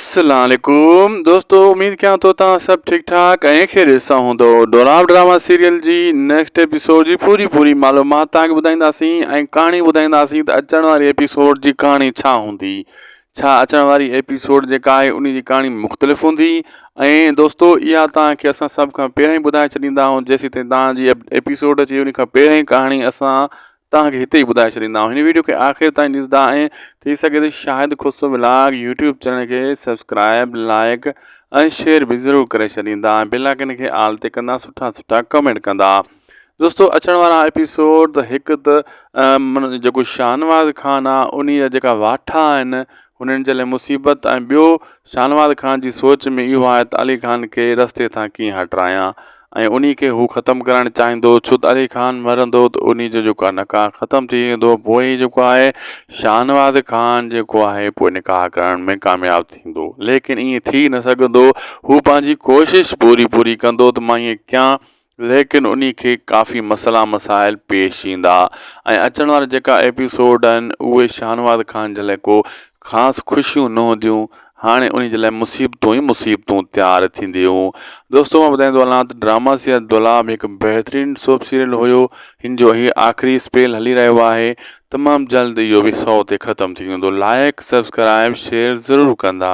السلام عليڪم دوستو اميد ڪيان ٿو توهان سڀ ٺيڪ ٺاڪ ۽ خيريت سان هوندو ڊولاب ڊراما سيريل جي نيڪسٽ ايپيسوڊ جي پوري پوري معلومات توهان کي ٻڌائينداسين ۽ ڪهاڻي ٻڌائينداسين ته اچڻ واري ايپيسوڊ جي ڪهاڻي ڇا هوندي ڇا اچڻ واري ايپيسوڊ جيڪا آهي ان جي ڪهاڻي مختلف هوندي ۽ دوستو اها توهان کي اسان سڀ کان پهرين ٻڌائي ڇڏيندا آهيون جيسين تائين توهان جي ايپيسوڊ اچي ان کان پهرين ڪهاڻي اسان توهان کي هتي ئي ٻڌائي ڇڏيندا آهيون هن ويڊيو کي آخر تائين ڏسندا ۽ ٿي سگهي ته Shahid Khoso vlog YouTube channel کي سبسڪرائب لائڪ ۽ شيئر به ضرور ڪري ڇڏيندا ۽ بيل آئڪن کي آل تي ڪندا سٺا سٺا ڪمينٽ ڪندا دوستو اچڻ وارا ايپيسوڊ ته هڪ ته جيڪو شاهنواز خان آ ان جا جيڪا واٺا آهن انهن جي لاء مصيبت ۽ ٻيو شاهنواز خان جي سوچ ۾ اهو آهي ته علي خان کي رستي تان ڪيئن هٽرايان ۽ انهي کي هو ختم ڪرائڻ چاهيندو ڇو ته علي خان مرندو ته انهي جو جيڪو آهي نڪاح ختم ٿي ويندو پوء ئي جيڪو آهي شاهنواز خان جيڪو آهي پوء نڪاح ڪرڻ ۾ ڪامياب ٿيندو ليڪن ائين ٿي نه سگهندو هو پنهنجي ڪوشش پوري پوري ڪندو ته مان ائين ڪيان ليڪن انهي کي ڪافي مسئلا مسائل پيش ايندا ۽ اچڻ وارا جيڪا ايپيسوڊ آهن اهي شاهنواز خان جي لاء ڪو خاص خوشيون نه هونديون هاڻي انهي جي لاء مصيبتون ئي مصيبتون تيار ٿينديون دوستو مان ٻڌائيندو هلان ته ڊراما سيريل دولاب هڪ بهترين سوپ سيريل هيو هن جو هي آخري اسپيل هلي رهيو آهي تمام جلد اهو به سو تي ختم ٿي ويندو لائڪ سبسڪرائب شيئر ضرور ڪندا.